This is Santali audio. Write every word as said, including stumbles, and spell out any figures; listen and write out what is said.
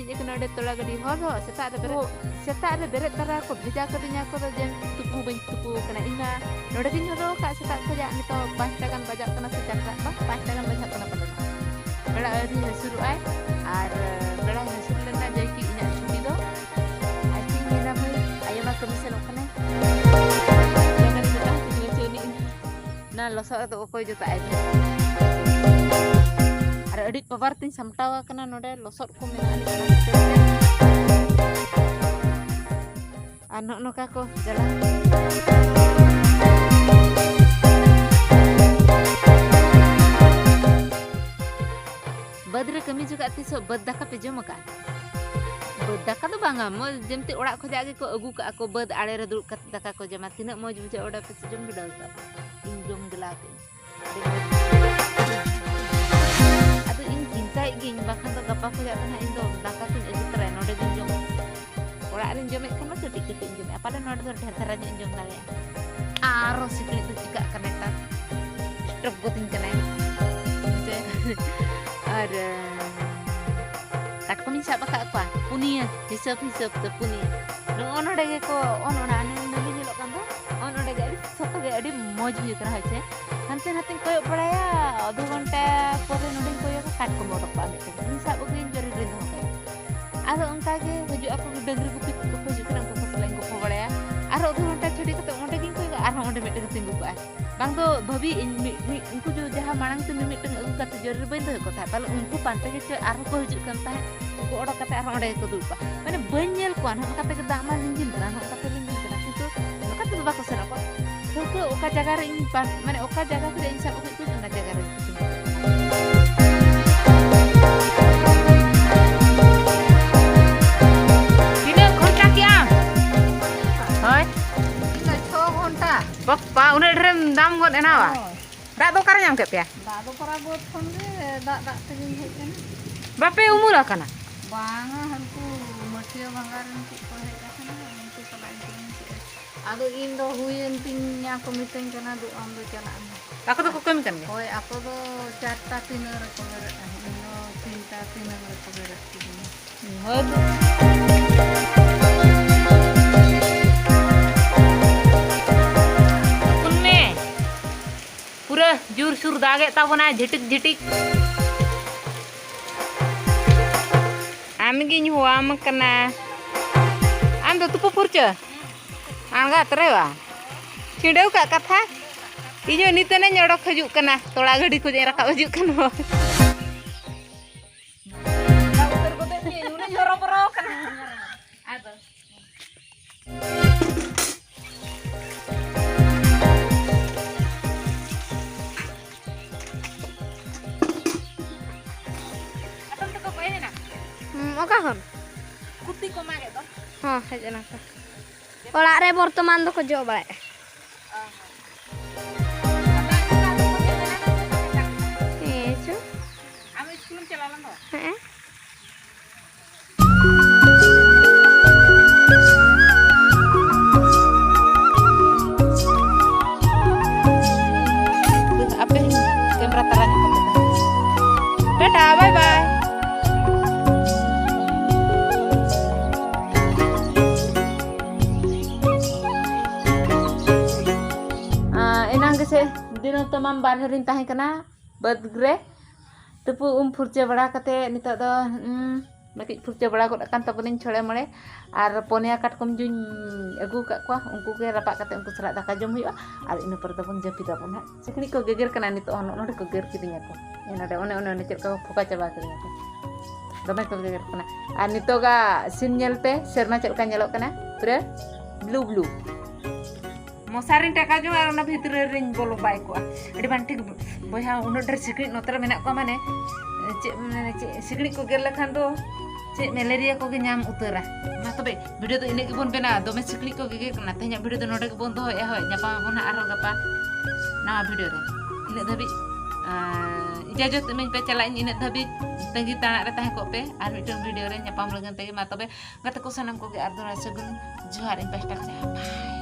ᱤᱧ ᱠᱟᱱᱟ ᱱᱚᱰᱮ ᱛᱚᱲᱟ ᱜᱟᱹᱰᱤ ᱦᱚᱨ ᱦᱚᱸ ᱥᱮᱛᱟᱜ ᱨᱮ ᱵᱮᱨᱮᱫ ᱥᱮᱛᱟᱜ ᱨᱮ ᱵᱮᱨᱮᱫ ᱛᱚᱨᱟ ᱠᱚ ᱵᱷᱮᱡᱟ ᱠᱟᱹᱫᱤᱧᱟ ᱠᱚ ᱡᱮ ᱛᱩᱯᱩ ᱵᱟᱹᱧ ᱛᱩᱯᱩ ᱠᱟᱱᱟ᱾ ᱤᱧ ᱢᱟ ᱱᱚᱰᱮ ᱜᱤᱧ ᱦᱚᱨᱚ ᱟᱠᱟᱫ ᱥᱮᱛᱟᱜ ᱠᱷᱚᱱᱟᱜ ᱱᱤᱛᱚᱜ ᱯᱟᱸᱪᱴᱟ ᱜᱟᱱ ᱵᱟᱡᱟᱜ ᱠᱟᱱᱟ ᱥᱮ ᱪᱟᱨᱴᱟ ᱵᱟᱝ ᱯᱟᱸᱪᱴᱟ ᱜᱟᱱ ᱵᱟᱡᱟᱜ ᱠᱟᱱᱟ ᱯᱟᱞᱮᱱ᱾ ᱵᱮᱲᱟ ᱟᱹᱣᱨᱤ ᱦᱟᱹᱥᱩᱨᱚᱜᱼᱟᱭ ᱟᱨ ᱵᱮᱲᱟᱭ ᱦᱟᱹᱥᱩᱨ ᱞᱮᱱᱟ ᱡᱮ ᱠᱤ ᱤᱧᱟᱹᱜ ᱪᱷᱩᱴᱤ ᱫᱚ ᱟᱭ ᱛᱤᱧ ᱢᱮᱱᱟ ᱵᱷᱟᱹᱭ ᱟᱭᱳ ᱢᱟ ᱠᱟᱹᱢᱤ ᱥᱮᱱᱚᱜ ᱠᱟᱱᱟᱭ᱾ ᱞᱚᱜᱚᱱ ᱜᱮ ᱛᱟᱦᱮᱸ ᱠᱟᱱᱟ ᱪᱮ ᱩᱱᱤ ᱚᱱᱟ ᱞᱚᱥᱚᱫ ᱨᱮᱫᱚ ᱚᱠᱚᱭ ᱡᱚᱛᱟᱜᱼᱟᱭ ᱵᱷᱟᱹᱭ? ᱟᱨ ᱟᱹᱰᱤ ᱯᱟᱣᱟᱨ ᱛᱤᱧ ᱥᱟᱢᱴᱟᱣ ᱟᱠᱟᱱᱟ ᱱᱚᱰᱮ ᱞᱚᱥᱚᱫ ᱠᱚ ᱢᱮᱱᱟᱜᱼᱟ ᱟᱹᱰᱤ ᱟᱱᱟᱴ ᱛᱮ᱾ ᱟᱨ ᱱᱚᱜᱼᱚ ᱱᱚᱝᱠᱟ ᱠᱚ ᱪᱟᱞᱟᱜᱼᱟ᱾ ᱵᱟᱹᱫᱽ ᱨᱮ ᱠᱟᱹᱢᱤ ᱡᱚᱠᱷᱟᱜ ᱛᱤᱥ ᱦᱚᱸ ᱵᱟᱹᱫᱽ ᱫᱟᱠᱟ ᱯᱮ ᱡᱚᱢ ᱟᱠᱟᱫᱼᱟ? ᱵᱟᱹᱫᱽ ᱫᱟᱠᱟ ᱫᱚ ᱵᱟᱝᱟ, ᱢᱚᱡᱽ ᱡᱮᱢᱛᱤ ᱚᱲᱟᱜ ᱠᱷᱚᱱᱟᱜ ᱜᱮᱠᱚ ᱟᱹᱜᱩ ᱠᱟᱜᱼᱟ ᱠᱚ, ᱵᱟᱹᱫᱽ ᱟᱲᱮ ᱨᱮ ᱫᱩᱲᱩᱵ ᱠᱟᱛᱮ ᱫᱟᱠᱟ ᱠᱚ ᱡᱚᱢᱟ᱾ ᱛᱤᱱᱟᱹᱜ ᱢᱚᱡᱽ ᱵᱩᱡᱷᱟᱹᱜᱼᱟ ᱚᱸᱰᱮ ᱯᱮ ᱡᱚᱢ ᱵᱤᱰᱟᱹᱣ ᱠᱟᱜᱼᱟ ᱯᱮ? ᱤᱧ ᱡᱚᱢ ᱜᱮᱞᱟ ᱠᱟᱜ ᱟᱹᱧ᱾ ᱟᱫᱚ ᱤᱧ ᱪᱤᱱᱛᱟᱹᱭᱮᱫ ᱜᱤᱭᱟᱹᱧ, ᱵᱟᱠᱷᱟᱱ ᱫᱚ ᱜᱟᱯᱟ ᱠᱷᱚᱱᱟᱜ ᱫᱚ ᱱᱟᱦᱟᱜ ᱤᱧ ᱫᱚ ᱫᱟᱠᱟ ᱠᱚᱧ ᱟᱹᱜᱩ ᱛᱚᱨᱟᱭᱟ, ᱱᱚᱰᱮ ᱜᱤᱧ ᱡᱚᱢᱟ᱾ ᱚᱲᱟᱜ ᱨᱤᱧ ᱡᱚᱢᱮᱫ ᱠᱷᱟᱱ ᱢᱟ ᱠᱟᱹᱴᱤᱡ ᱠᱟᱹᱴᱤᱡ ᱤᱧ ᱡᱚᱢᱮᱫᱼᱟ, ᱯᱟᱞᱮ ᱱᱚᱰᱮ ᱫᱚ ᱰᱷᱮᱨ ᱫᱷᱟᱨᱟ ᱧᱚᱜ ᱤᱧ ᱡᱚᱢ ᱫᱟᱲᱮᱭᱟᱜᱼᱟ᱾ ᱟᱨᱚ ᱥᱤᱠᱲᱤᱡ ᱫᱚ ᱪᱤᱠᱟᱹᱜ ᱠᱟᱱᱟ ᱱᱮᱛᱟᱨ, ᱥᱴᱚᱯ ᱜᱚᱫᱤᱧ ᱠᱟᱱᱟᱭ᱾ ᱟᱨ ᱠᱟᱴᱠᱚᱢᱤᱧ ᱥᱟᱵ ᱟᱠᱟᱫ ᱠᱚᱣᱟ ᱯᱩᱱᱭᱟᱹ, ᱦᱤᱥᱟᱹᱵ ᱦᱤᱥᱟᱹᱵ ᱛᱮ ᱯᱩᱱᱭᱟᱹ᱾ ᱱᱚᱜᱼᱚ ᱱᱚᱰᱮ ᱜᱮᱠᱚ ᱚᱱ ᱚᱱᱟ ᱱᱟᱹᱞᱤ ᱧᱮᱞᱚᱜ ᱠᱟᱱ ᱫᱚ, ᱚᱱ ᱚᱸᱰᱮ ᱜᱮ ᱟᱹᱰᱤ ᱥᱚᱠᱛᱚ ᱜᱮ ᱟᱹᱰᱤ ᱢᱚᱡᱽ ᱦᱩᱭ ᱠᱟᱱᱟ ᱦᱳᱭ ᱥᱮ᱾ ᱦᱟᱱᱛᱮ ᱱᱟᱛᱮᱧ ᱠᱚᱭᱚᱜ ᱵᱟᱲᱟᱭᱟ, ᱟᱫᱷᱚ ᱜᱷᱚᱱᱴᱟ ᱯᱚᱨᱮ ᱱᱚᱰᱮᱧ ᱠᱚᱭᱚᱜᱟ, ᱠᱟᱴᱠᱚᱢ ᱚᱰᱚᱠ ᱠᱚᱜᱼᱟ ᱢᱤᱫᱴᱮᱱ᱾ ᱤᱧ ᱥᱟᱵ ᱟᱹᱜᱩᱭᱟᱹᱧ, ᱡᱚᱨᱤ ᱨᱮᱧ ᱫᱚᱦᱚ ᱠᱟᱭᱟ᱾ ᱟᱫᱚ ᱚᱱᱠᱟ ᱜᱮ ᱦᱤᱡᱩᱜ ᱟᱠᱚ, ᱰᱟᱹᱝᱨᱤ ᱜᱩᱯᱤ ᱠᱚᱠᱚ ᱦᱤᱡᱩᱜ ᱠᱟᱱᱟ, ᱩᱱᱠᱩ ᱠᱚ ᱥᱟᱞᱟᱜ ᱤᱧ ᱜᱚᱞᱯᱷᱚ ᱵᱟᱲᱟᱭᱟ᱾ ᱟᱨᱦᱚᱸ ᱟᱫᱷᱚ ᱜᱷᱚᱱᱴᱟ ᱪᱷᱟᱹᱰᱤ ᱠᱟᱛᱮ ᱚᱸᱰᱮ ᱜᱤᱧ ᱠᱚᱭᱚᱜᱟ, ᱟᱨᱦᱚᱸ ᱚᱸᱰᱮ ᱢᱤᱫᱴᱮᱱ ᱠᱚ ᱛᱤᱸᱜᱩ ᱠᱚᱜᱼᱟ᱾ ᱵᱟᱝ ᱫᱚ ᱵᱷᱟᱹᱵᱤ ᱤᱧ ᱢᱤᱫ, ᱢᱤᱫ, ᱩᱱᱠᱩ ᱡᱚ-, ᱡᱟᱦᱟᱸ ᱢᱟᱲᱟᱝ ᱛᱮ ᱢᱤᱢᱤᱫᱴᱟᱝ ᱟᱹᱜᱩ ᱠᱟᱛᱮ ᱡᱚᱨᱤ ᱨᱮ ᱵᱟᱹᱧ ᱫᱚᱦᱚ ᱠᱚ ᱛᱟᱦᱮᱸᱫ, ᱯᱟᱞᱮ ᱩᱱᱠᱩ ᱯᱟᱱᱛᱮ ᱜᱮ ᱪᱚ ᱟᱨᱦᱚᱸ ᱠᱚ ᱦᱤᱡᱩᱜ ᱠᱟᱱ ᱛᱟᱦᱮᱸᱫ᱾ ᱩᱱᱠᱩ ᱚᱰᱚᱠ ᱠᱟᱛᱮ ᱟᱨᱦᱚᱸ ᱚᱸᱰᱮ ᱜᱮᱠᱚ ᱫᱩᱲᱩᱵ ᱠᱚᱜᱼᱟ᱾ ᱢᱟᱱᱮ ᱵᱟᱹᱧ ᱧᱮᱞ ᱠᱚᱣᱟ, ᱱᱚᱜᱼᱚ ᱱᱚᱝᱠᱟ ᱛᱮᱜᱮ ᱫᱟᱜ ᱢᱟ ᱞᱤᱸᱡᱤᱱ ᱠᱟᱱᱟ, ᱱᱚᱜᱼᱚ ᱱᱚᱝᱠᱟ ᱛᱮ ᱞᱤᱸᱡᱤᱱ ᱠᱟᱱᱟ, ᱠᱤᱱᱛᱩ ᱱᱚᱝᱠᱟ ᱛᱮᱫᱚ ᱵᱟᱠᱚ ᱥᱮᱱᱚᱜ ᱟᱠᱚ᱾ ᱴᱷᱟᱹᱣᱠᱟᱹ ᱚᱠᱟ ᱡᱟᱭᱜᱟ ᱨᱮ ᱤᱧ ᱯᱟᱱ-, ᱢᱟᱱᱮ ᱚᱠᱟ ᱡᱟᱭᱜᱟ ᱠᱚᱨᱮ ᱤᱧ ᱥᱟᱵ ᱟᱹᱜᱩᱭᱮᱫ ᱠᱚᱣᱟ, ᱚᱱᱟ ᱡᱟᱭᱜᱟ ᱨᱮ᱾ ᱛᱤᱱᱟᱹᱜ ᱜᱷᱚᱱᱴᱟ ᱠᱮᱜᱼᱟ? ᱦᱳᱭ᱾ ᱤᱧ ᱫᱚ ᱪᱷᱚ ᱜᱷᱚᱱᱴᱟ᱾ ᱵᱟᱯᱟ, ᱩᱱᱟᱹᱜ ᱰᱷᱮᱨᱮᱢ ᱫᱟᱢ ᱜᱚᱫ ᱮᱱᱟ ᱵᱟ? ᱦᱳᱭ᱾ ᱫᱟᱜ ᱫᱚ ᱚᱠᱟᱨᱮ ᱧᱟᱢ ᱠᱮᱫ ᱯᱮᱭᱟ? ᱫᱟᱜ ᱫᱚ ᱯᱟᱨᱟ ᱵᱟᱹᱫᱽ ᱠᱷᱚᱱ ᱜᱮ ᱫᱟᱜ, ᱫᱟᱜ ᱛᱮᱜᱤᱧ ᱦᱮᱡ ᱮᱱᱟ᱾ ᱵᱟᱯᱮ ᱩᱢᱩᱞ ᱟᱠᱟᱱᱟ? ᱵᱟᱝᱟ, ᱦᱟᱱᱠᱩ ᱢᱟᱹᱴᱷᱤᱭᱟᱹ ᱵᱷᱟᱸᱜᱟ ᱨᱮᱱ ᱪᱮᱫ ᱠᱚ ᱦᱮᱡ ᱟᱠᱟᱱᱟ, ᱩᱱᱠᱩ ᱥᱟᱞᱟᱜ ᱤᱧ ᱠᱟᱹᱢᱤ ᱠᱮᱫᱼᱟ᱾ ᱟᱫᱚ ᱤᱧ ᱫᱚ ᱦᱩᱭᱮᱱ ᱛᱤᱧᱟ ᱠᱚ ᱢᱤᱛᱟᱹᱧ ᱠᱟᱱᱟ, "ᱫᱩ, ᱟᱢ ᱫᱚ ᱪᱟᱞᱟᱜ ᱢᱮ᱾" ᱟᱠᱚ ᱫᱚᱠᱚ ᱠᱟᱹᱢᱤ ᱠᱟᱱ ᱜᱮᱭᱟ? ᱦᱳᱭ, ᱟᱠᱚ ᱫᱚ ᱪᱟᱨᱴᱟ ᱛᱤᱱᱟᱹᱜ ᱨᱮᱠᱚ ᱵᱮᱨᱮᱫᱼᱟ, ᱤᱧ ᱫᱚ ᱛᱤᱱ ᱦᱳᱭ᱾ ᱛᱩᱯᱩᱱ ᱢᱮ᱾ ᱯᱩᱨᱟᱹ ᱡᱳᱨᱥᱳᱨ ᱫᱟᱜᱮᱫ ᱛᱟᱵᱚᱱᱟᱭ, ᱡᱷᱤᱴᱤᱠ ᱡᱷᱤᱴᱤᱠ᱾ ᱟᱢᱜᱤᱧ ᱦᱚᱦᱚᱣᱟᱢ ᱠᱟᱱᱟ᱾ ᱟᱢ ᱫᱚ ᱛᱩᱯᱩ ᱯᱷᱩᱨᱪᱟᱹ? ᱟᱬᱜᱟᱛ ᱨᱮ ᱵᱟ? ᱪᱷᱤᱸᱰᱟᱹᱣ ᱠᱟᱜ ᱠᱟᱛᱷᱟ᱾ ᱤᱧ ᱦᱚᱸ ᱱᱤᱛᱟᱹᱱᱤᱧ ᱚᱰᱚᱠ ᱦᱤᱡᱩᱜ ᱠᱟᱱᱟ, ᱛᱚᱲᱟ ᱜᱟᱹᱰᱤ ᱠᱷᱚᱱᱤᱧ ᱨᱟᱠᱟᱵ ᱦᱤᱡᱩᱜ ᱠᱟᱱᱟ᱾ ᱩᱛᱟᱹᱨ ᱜᱚᱫᱚᱜ ᱜᱮ, ᱱᱩᱱᱟᱹᱜ ᱦᱚᱨᱚᱵᱚᱨᱚ ᱠᱟᱱᱟ᱾ ᱟᱫᱚ᱾ ᱦᱟᱛᱚᱢ ᱛᱟᱠᱚ ᱠᱚ ᱦᱮᱡ ᱮᱱᱟ? ᱦᱩᱸ, ᱚᱠᱟ ᱠᱷᱚᱱ? ᱠᱩᱨᱛᱤ ᱠᱚ ᱢᱟᱜᱮᱫ ᱫᱚ᱾ ᱦᱚᱸ, ᱦᱮᱡ ᱮᱱᱟ ᱠᱚ᱾ ᱚᱲᱟᱜ ᱨᱮ ᱵᱚᱨᱛᱚᱢᱟᱱ ᱫᱚᱠᱚ ᱡᱚᱜ ᱵᱟᱲᱟᱭᱮᱫᱼᱟ᱾ ᱚ ᱦᱚᱸ᱾ ᱟᱫᱚ ᱟᱹᱰᱤ ᱦᱚᱲ ᱫᱚᱠᱚ ᱧᱮᱞ ᱮᱱᱟ ᱠᱚ ᱢᱮᱛᱟᱜ ᱠᱟᱱᱟ᱾ ᱦᱮᱸ ᱪᱚ᱾ ᱟᱢ ᱤᱥᱠᱩᱞᱮᱢ ᱪᱟᱞᱟᱣ ᱞᱮᱱ ᱫᱚ? ᱦᱮᱸ᱾ ᱟᱯᱮ ᱠᱮᱢᱨᱟ ᱛᱟᱨᱟ ᱧᱚᱜ ᱠᱟᱛᱮ᱾ ᱴᱟᱴᱟ, ᱵᱟᱭ ᱵᱟᱭ᱾ ᱟᱸ, ᱮᱱᱟᱝ ᱜᱮᱥᱮ ᱫᱤᱱᱟᱹᱢ ᱛᱟᱢᱟᱢ ᱵᱟᱨᱦᱮ ᱨᱤᱧ ᱛᱟᱦᱮᱸ ᱠᱟᱱᱟ ᱵᱟᱹᱫᱽ ᱨᱮ᱾ ᱛᱩᱯᱩ ᱩᱢ ᱯᱷᱩᱨᱪᱟᱹ ᱵᱟᱲᱟ ᱠᱟᱛᱮ ᱱᱤᱛᱚᱜ ᱫᱚ, ᱩᱸ, ᱱᱟᱹᱠᱤᱡ ᱯᱷᱩᱨᱪᱟᱹ ᱵᱟᱲᱟ ᱜᱚᱫ ᱟᱠᱟᱱ ᱛᱟᱵᱚᱱᱟᱹᱧ ᱪᱷᱚᱲᱮ ᱢᱚᱲᱮ᱾ ᱟᱨ ᱯᱚᱱᱭᱟ ᱠᱟᱴᱠᱚᱢ ᱡᱩᱧ ᱟᱹᱜᱩ ᱟᱠᱟᱫ ᱠᱚᱣᱟ, ᱩᱱᱠᱩ ᱜᱮ ᱨᱟᱯᱟᱜ ᱠᱟᱛᱮ ᱩᱱᱠᱩ ᱥᱟᱞᱟᱜ ᱫᱟᱠᱟ ᱡᱚᱢ ᱦᱩᱭᱩᱜᱼᱟ᱾ ᱟᱨ ᱤᱱᱟᱹ ᱯᱚᱨᱮ ᱫᱚᱵᱚᱱ ᱡᱟᱹᱯᱤᱫᱟᱵᱚᱱ ᱦᱟᱸᱜ᱾ ᱥᱤᱠᱲᱤᱡ ᱠᱚ ᱜᱮᱜᱮᱨ ᱠᱟᱱᱟ ᱱᱤᱛᱚᱜ ᱦᱚᱸ, ᱱᱚᱜᱼᱚ ᱱᱚᱰᱮ ᱠᱚ ᱜᱮᱨ ᱠᱤᱫᱤᱧᱟ ᱠᱚ᱾ ᱱᱚᱰᱮ ᱚᱱᱮ, ᱚᱱᱮ, ᱚᱱᱮ ᱪᱮᱫ ᱞᱮᱠᱟ ᱠᱚ ᱯᱷᱚᱠᱟ ᱪᱟᱵᱟ ᱠᱤᱫᱤᱧᱟ ᱠᱚ᱾ ᱫᱚᱢᱮ ᱠᱚ ᱜᱮᱜᱮᱨ ᱠᱟᱱᱟ᱾ ᱟᱨ ᱱᱤᱛᱚᱜᱟᱜ scene ᱧᱮᱞ ᱯᱮ, ᱥᱮᱨᱢᱟ ᱪᱮᱫ ᱞᱮᱠᱟ ᱧᱮᱞᱚᱜ ᱠᱟᱱᱟ, ᱯᱩᱨᱟᱹ blue blue᱾ ᱢᱚᱥᱟᱨᱤᱧ ᱴᱟᱠᱟ ᱡᱚᱝ ᱟᱨ ᱚᱱᱟ ᱵᱷᱤᱛᱨᱤ ᱨᱤᱧ ᱵᱚᱞᱚ ᱵᱟᱭ ᱠᱚᱜᱼᱟ᱾ ᱟᱹᱰᱤ ᱵᱟᱝ ᱴᱷᱤᱠ ᱵᱚᱭᱦᱟ, ᱩᱱᱟᱹᱜ ᱰᱷᱮᱨ ᱥᱤᱠᱲᱤᱡ ᱱᱚᱛᱮ ᱨᱮ ᱢᱮᱱᱟᱜ ᱠᱚᱣᱟ, ᱢᱟᱱᱮ ᱪᱮᱫ, ᱢᱟᱱᱮ ᱪᱮᱫ ᱥᱤᱠᱲᱤᱡ ᱠᱚ ᱜᱮᱨ ᱞᱮᱠᱷᱟᱱ ᱫᱚ ᱪᱮᱫ malaria ᱠᱚᱜᱮ ᱧᱟᱢ ᱩᱛᱟᱹᱨᱟ᱾ ᱢᱟ ᱛᱚᱵᱮ video ᱫᱚ ᱤᱱᱟᱹᱜ ᱜᱮᱵᱚᱱ ᱵᱮᱱᱟᱣᱟ, ᱫᱚᱢᱮ ᱥᱤᱠᱲᱤᱡ ᱠᱚ ᱜᱮᱜᱮᱨ ᱠᱟᱱᱟ᱾ ᱛᱮᱦᱮᱧᱟᱜ video ᱫᱚ ᱱᱚᱰᱮ ᱜᱮᱵᱚᱱ ᱫᱚᱦᱚᱭᱮᱫᱼᱟ᱾ ᱦᱳᱭ, ᱧᱟᱯᱟᱢ ᱟᱵᱚᱱ ᱦᱟᱸᱜ ᱟᱨᱦᱚᱸ ᱜᱟᱯᱟ ᱱᱟᱣᱟ video ᱨᱮ᱾ ᱤᱱᱟᱹᱜ ᱫᱷᱟᱹᱵᱤᱡ, ᱟᱸ, ᱤᱡᱟᱡᱚᱛ ᱤᱢᱟᱹᱧ ᱯᱮ, ᱪᱟᱞᱟᱜ ᱟᱹᱧ᱾ ᱤᱱᱟᱹᱜ ᱫᱷᱟᱹᱵᱤᱡ ᱛᱟᱺᱜᱤ ᱛᱟᱲᱟᱜ ᱨᱮ ᱛᱟᱦᱮᱸ ᱠᱚᱜ ᱯᱮ, ᱟᱨ ᱢᱤᱫᱴᱟᱝ video ᱨᱮ ᱧᱟᱯᱟᱢ ᱞᱟᱹᱜᱤᱫ ᱛᱮᱜᱮ᱾ ᱢᱟ ᱛᱚᱵᱮ ᱜᱟᱛᱮ ᱠᱚ ᱥᱟᱱᱟᱢ ᱠᱚᱜᱮ ᱟᱨ ᱫᱚᱦᱲᱟ ᱥᱟᱹᱜᱩᱱ ᱡᱚᱦᱟᱨ ᱤᱧ ᱯᱟᱦᱴᱟ ᱠᱷᱚᱱᱟᱜ᱾ Bye᱾